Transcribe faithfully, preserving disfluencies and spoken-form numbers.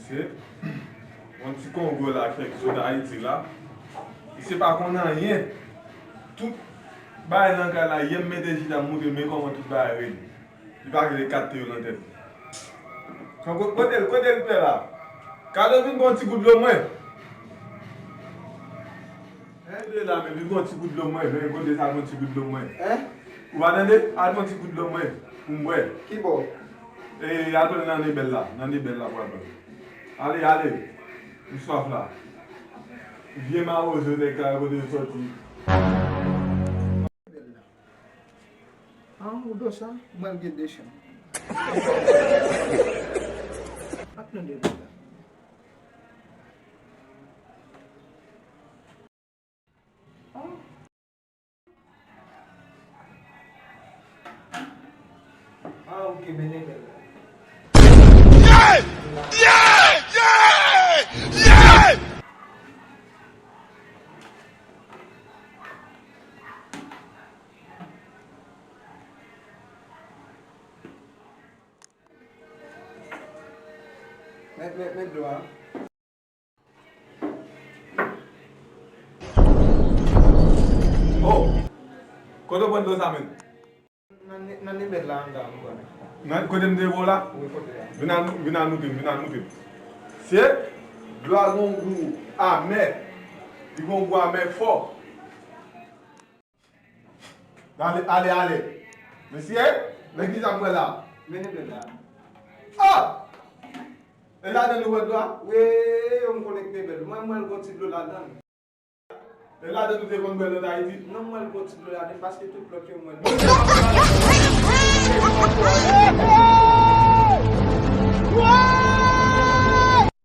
Se yon ti kongo la, kèk zo d Ayiti la. Misye pa konn anyen. Tout bagay nan kay la, yè m mete chita, m montre men kòman tout bagay rele. Li pa rele kat te yo nan tèt li. Kote l, kote l pè la? Kado vin pran ti gout dlo mwen. Enbe la, men li gon ti gout dlo mwen, men kote sa gon ti gout dlo mwen. Hein? Ou pa tande? Al gon ti gout dlo mwen, pou m bwè. Ki bò? E, al pran nan nebèl la, nan nebèl la pou al pran. Ale, ale, m swaf la. Vye mawozo nèg sa yo kote yo sòti. Ah, ou do sa, mwen gen de chan. Ap nan nebèl la. Ah, ok, mennen bèl la. Yeah! Yeah! Yeah! Yeah! Met, met, met dlo a. Oh! Kote w pran dlo sa menm? Nan, nan, nan limèt la anndan, m konnen. Nan kote m te voye w la? Wi, kote a? Vin al, vin al moute m, vin al moute m. Se dlo a gon gou amè. Li gon gou amè fò. Ale, ale, ale. Mesye, nan ki sa m pral la? Mennen bèl la. Ah! E ladan nou wè dlo a? Wi, yo m konnen k te bèl. Mwen, mwen, l gon ti dlo ladan. E ladan nou te konn bwè lòt Ayiti? Non, mwen, l gon ti dlo ladan, paske tout lòt yo, mwen.